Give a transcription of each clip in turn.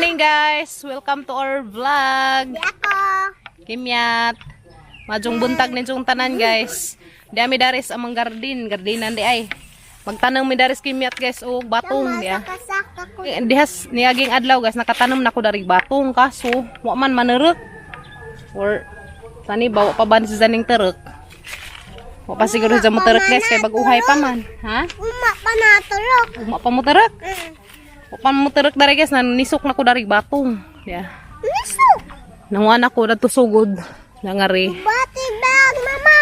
Morning, guys! Welcome to our vlog. Ako. Kimyat. Majong buntag ninyong tanan, guys. Di ami daris amang garden, gardinan di ay. Magtanong mi daris, Kimyat, guys, og batong diya. Kasaka ko. Eh, dihas niaging adlaw, guys, nakatanom na ko dari batong kaso wa man manerek. Or sani ba wa pa ba si zaning terek? Wa pa siguro sa mo terek, guys, kay bag-uhay pa man. Ha? Uma pa natulog. Uma pa mo terek? Wa pa mo terek dari, guys, nanisok na ko dari batong. Yeah. Niso. Nanguan ako dadto sugod. Nangari. Bati bag, mama.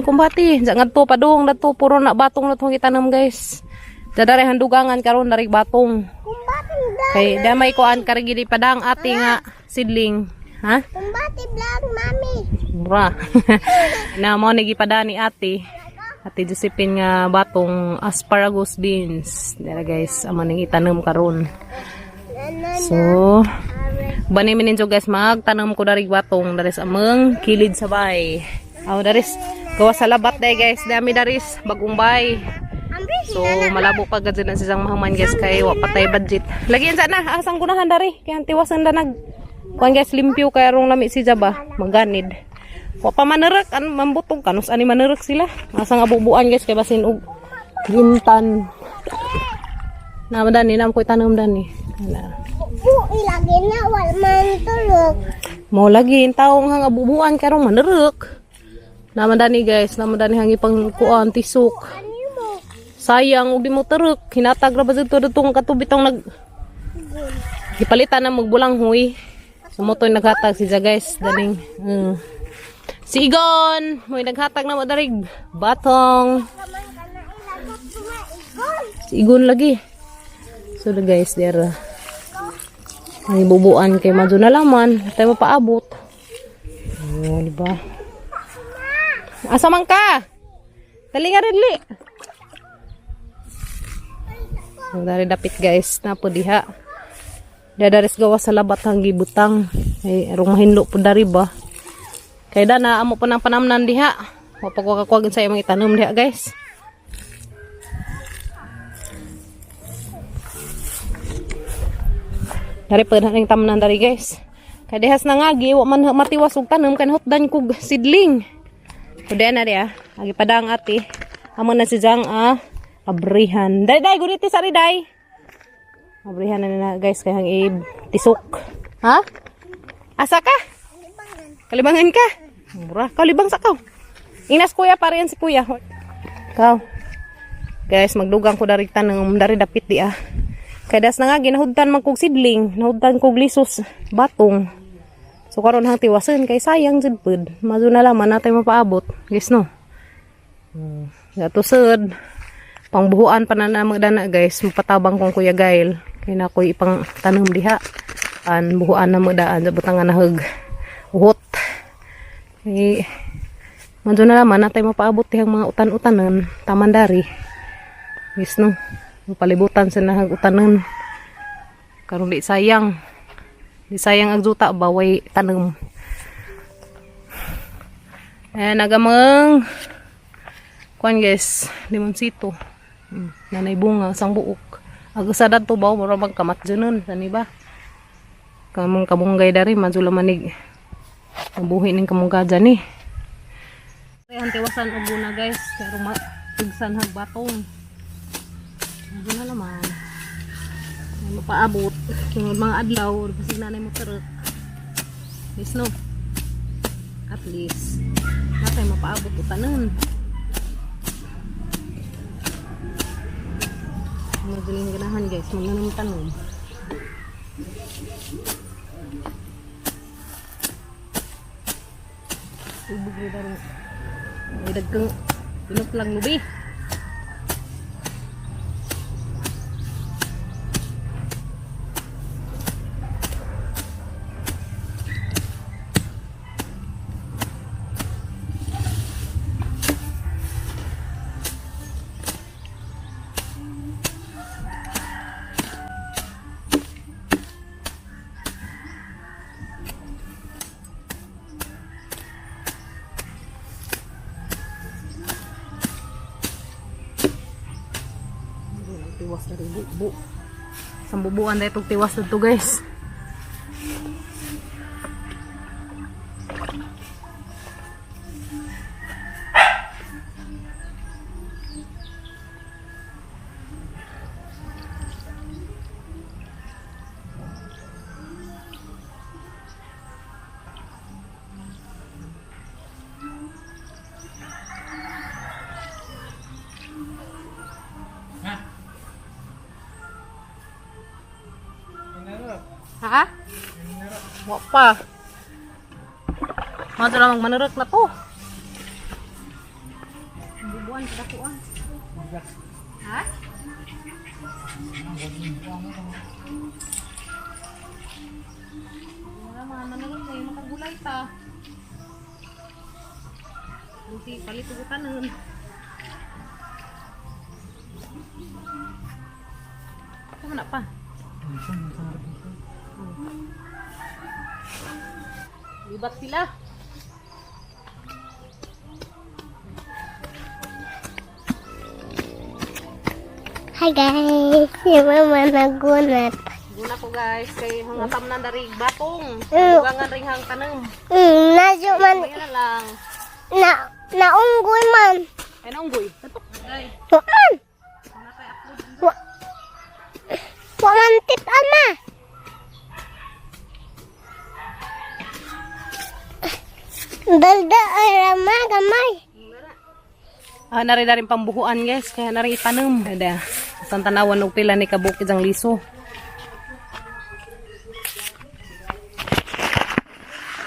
Kumbati. Diyan ngadto padung dadto puro na batong na tong gitanom, guys. Dadare handugangan karon dari batong. Kumbati bag. Kay damay kuan karigili padang ate nga sidling. Ha? Kumbati bag, mami. Mura. Na mo ni gipada ni ate. Ate Josephine nga batong asparagus beans. Dara, guys, amo ning itanom karon. So, bani mi ninyo, guys, magtanom ko dari batong dari sa ameng kilid sa bay. Aw daris gawa sa labat day, guys, dami daris bagong bay. So malabo pa gud na siyang mahuman, guys, kay wa patay budget. Lagi sa na asang gunahan dari kay ang tiwas ang danag. Kuan, guys, limpyo kay arong lami si Jaba maganid. Wa pa manerek an mambutong kanus ani manerek sila. Asang abubuan, guys, kay basin og gintan. Na dani na ko tanom dani. Ala. Buhi lagi na wal man tulog. Mo lagi yung taong hang abubuan karong manerek. Naman dani, guys, naman dani hangi pang kuan tisok. Ano mo? Sayang og di mo terek, hinatag ra ba dito ditong katubitong nag gipalitan na magbulang huy. Sumutoy naghatag si Ja, guys, daning. Si Igon, may naghatag na mo darig batong. Kaman ka na ilagot kumaigon. Si Igon lagi. So the guys there. Ang ibubuan kay madyo na laman, tayo mapaabot. Oh, di ba? Asa man ka? Dali nga rin, li. So, dari dapit, guys, na po diha. Dadaris gawa sa labat ang gibutang. Ay, arong mahinlo po dari ba? Kay da na amo po ng panamnan diha. Mapagwakakwag sa imong itanom diha, guys. Dari pa na ring tamnan dari, guys. Kay dihas na ngagi, wa man matiwas og tanom kay nahutdan kog sidling. Kude na diya. Agi padang ate. Amo na si Jang ah abrihan. Day day guniti sari day. Abrihan na nila, guys, kay hang ib tisok. Ha? Asa ka? Kalibangan ka? Mura, kalibang sa kaw. Inas kuya pa rin si kuya. Kaw. Guys, magdugang ko dari tanong dari dapit di ah. Kay das na nga ginahudtan man kog sidling, nahudtan kog lisos batong. So karon hang tiwasen kay sayang jud pud. Mazo na laman natay mapaabot. Guys no. Gato sud. Pangbuhuan pa na magdana, guys, mapatabang kong Kuya Gail. Kay na ko'y ipang tanom diha. An buhuan na magdaan sa butangan na hug. Uhot. Eh, Manzo na laman natay mapaabot dihang mga utan-utanan taman dari. Guys no. Palibutan sa nahag utanan. Karon di sayang. Di sayang ang juta ba way tanom. Eh nagamang kuan, guys, limonsito. Nanay bunga sang buok. Ag sa dadto ba mura magkamat junon sani ba? Kamong kabunggay dari madyo manig. Mabuhi ning kamungga dyan eh. Ang tiwasan og guna, guys, pero matugsan hag batong. Medyo na naman. May mapaabot. Kung mga adlaw, basig nanay mo terek. Guys, no? At least, natay mapaabot utanon. Magaling ganahan, guys, magnanom tanom. Ubog ni darong. May dagkang pinuplang lubi. Tiwas na rin bubo. Sambubuan na itong tiwas na to, guys. Ha? Wa pa. Mga lamang manurot na to. Bubuan sa dakuan. Ha? Wala mga manurot na yung makagulay ta. Buti palit og tanon. Tama na pa. Libat sila. Hi guys, si mama nagunat. Guna ko guys, kay hangatam na dari batong. Dugangan ring hang tanom. Nadyo man, Kaya na lang. na, naunggoy man. Ay naunggoy. Ay, Wa man. Wa, wa man tit ama. Dalda ay rama gamay. Ah, nari na rin pambuhuan guys, kaya na rin itanom. Ada. Sa tanawan og pila ni kabukid ang liso.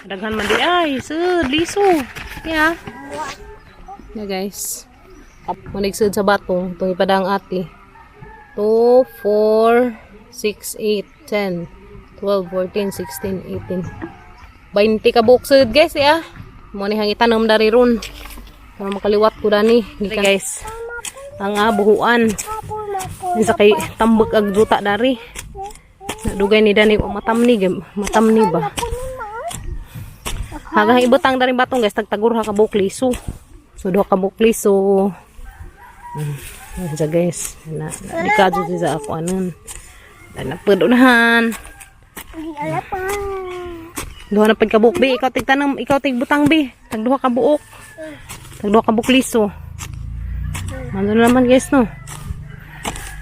Daghan man di ay, sud liso. Yeah. Yeah guys. Manigsud sa batong, itong ipadang ate. 2, 4, 6, 8, 10, 12, 14, 16, 18. 20 ka buksod guys ya. Mo ni hang itanom dari ron. Para makaliwat ko dani. Ni guys. Ang buhuan. Isa kay tambak ag juta dari. Dugay ni dani o matamni matamni ba. Hagang ibutang dari batong guys tagtagur ha ka buok liso. So duha ka buok liso. Ayan guys. Na, na di ka jud sa ako anon. Na unahan. Di ala pa. Duha na pud ka buok bi, ikaw tig tanom, ikaw tig butang bi. Tag duha ka buok. Tag duha ka buok liso. Ano na naman guys no.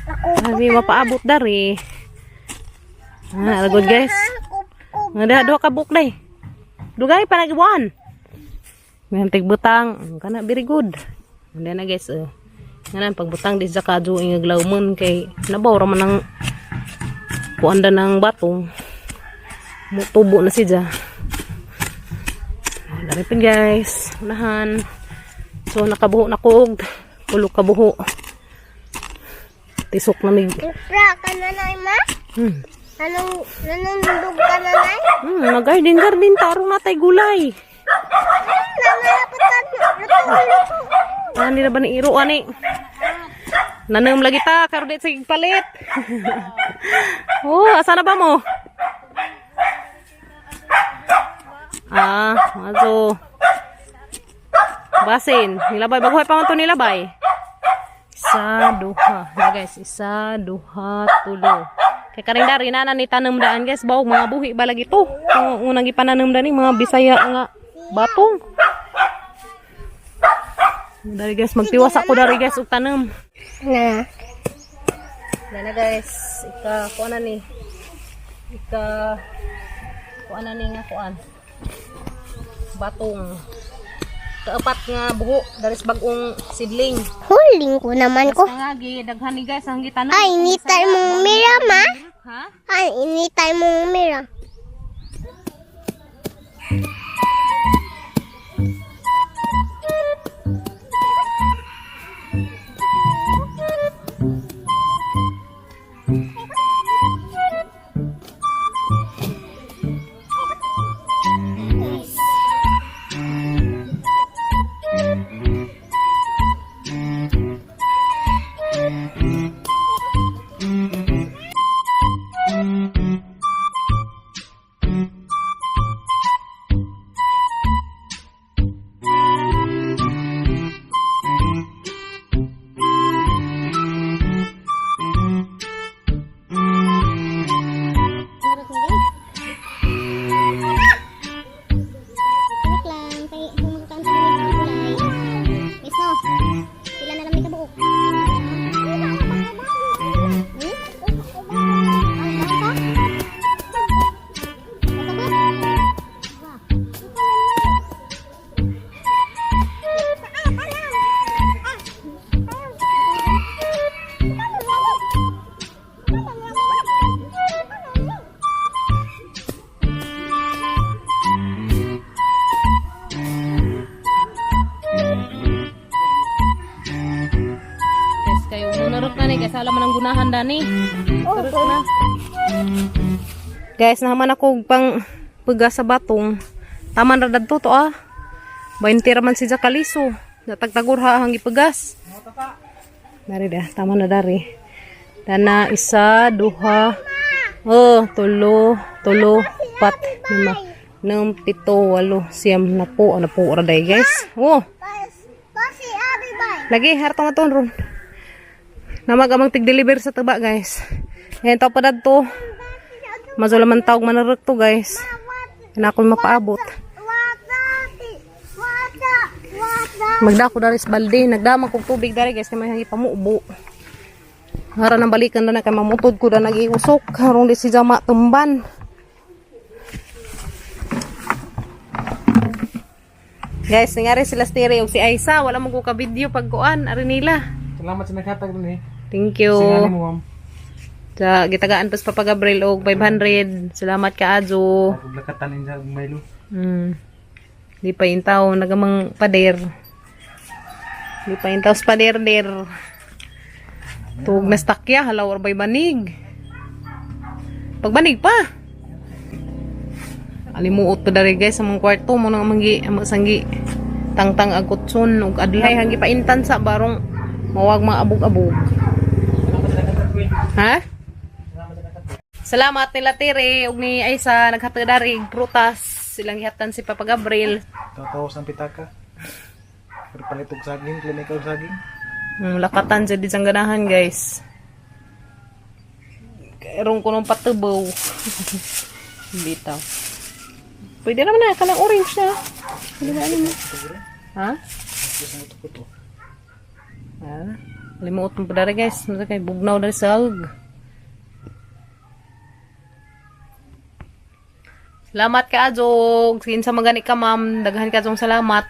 Ako Abi mapaabot dari. Ah, good guys. kup Nga duha ka buok day. Dugay pa nagibuan. May tig butang, kana very good. Hindi na guys oh. Nga na pagbutang di sa kadyo ingaglawmon kay nabaw ra man ang kuan da ng batong. Mutubo na siya. Dari pin guys, unahan. So nakabuho na ko og tulo ka buho. Tisok na mig. Pra ka na nay ma? Anong nanundog ka na nay? Mag-garden garden tarong natay gulay. Nangalapot ka luto luto. Ani na ba ni iro ani? Nanam lagi ta karon di sige palit. Oh, asa na ba mo? Ah, mazo. Basin, nilabay baguhay pa man to nilabay. Isa, duha. Na guys, isa, duha, tulo. Kay karing dari na ni tanom daan guys, bawog mga buhi ba lagi to. Kung unang gipananom dani mga Bisaya nga batong. Dari guys, magtiwas ako dari guys og tanom. Na. Dana guys, ika kuan na ni. Ika kuan na ni nga kuan. Batong. Kaapat nga buho dari sa bagong sidling. Huling ko naman ko. Nga daghan ni guys ang gitanom. Ay, initay mong mira ma. Ha? Ay, initay mong mira. Hala man ang gunahan dani. Terus na. Guys, nahaman ako pang puga sa batong. Taman ra dadto to ah. 20 ra man si Jakaliso. Natagtagor ha ang ipagas. Dari da, tama na dari. Dana isa, duha, oh, tulo, tulo, pat, lima, enam, pito, walo, siyam, napo, napo ra day guys. Oh, Pasi abi bay. Lagi harto nga ton ron. Namag amang tig-deliver sa taba guys. Ngayon tao pa dadto. Mazula man tawag manarek to guys. Na ako'y mapaabot. Wata wata wata. Magdako dari sa balde, nagdama kog tubig dari guys kay may hangi pamubo. Hara nang balikan na kay mamutod ko na nag-iusok harong di si jama tumban. Guys, nangari sila stereo si Aisa, wala mo ko ka video pagkuan ari nila. Salamat sa naghatag nun eh. Thank you. Singanin mo, ma'am. Sa gitagaan pas Papa Gabriel og 500. Salamat ka Ajo. Paglakatan sa Milo. Di pa yung tao nagamang pader. Di pa yung tao sa pader der. Tuog na stakya, halaw or bay banig. Pagbanig pa. Alimuot pa dari guys sa mga kwarto mo nang manggi ang sanggi tangtang agutson ug adlay hangi paintan sa barong mawag mga abog-abog. Ha? Salamat nila Tere ug ni Aisa naghatod dari og prutas silang gihatan si Papa Gabriel. Tatawas ng pitaka. Pero palit og saging, klinik og saging. Lakatan jud di sang ganahan guys. Karon ko nung patubaw. Bitaw. Pwede naman na kanang orange na. Hindi na ano mo. Ha? Ah, limuot mo pa dari guys. Masa kay bugnaw dari sa alg. Salamat ka Azog. Sige sa magani ka ma'am. Daghan ka Azong salamat.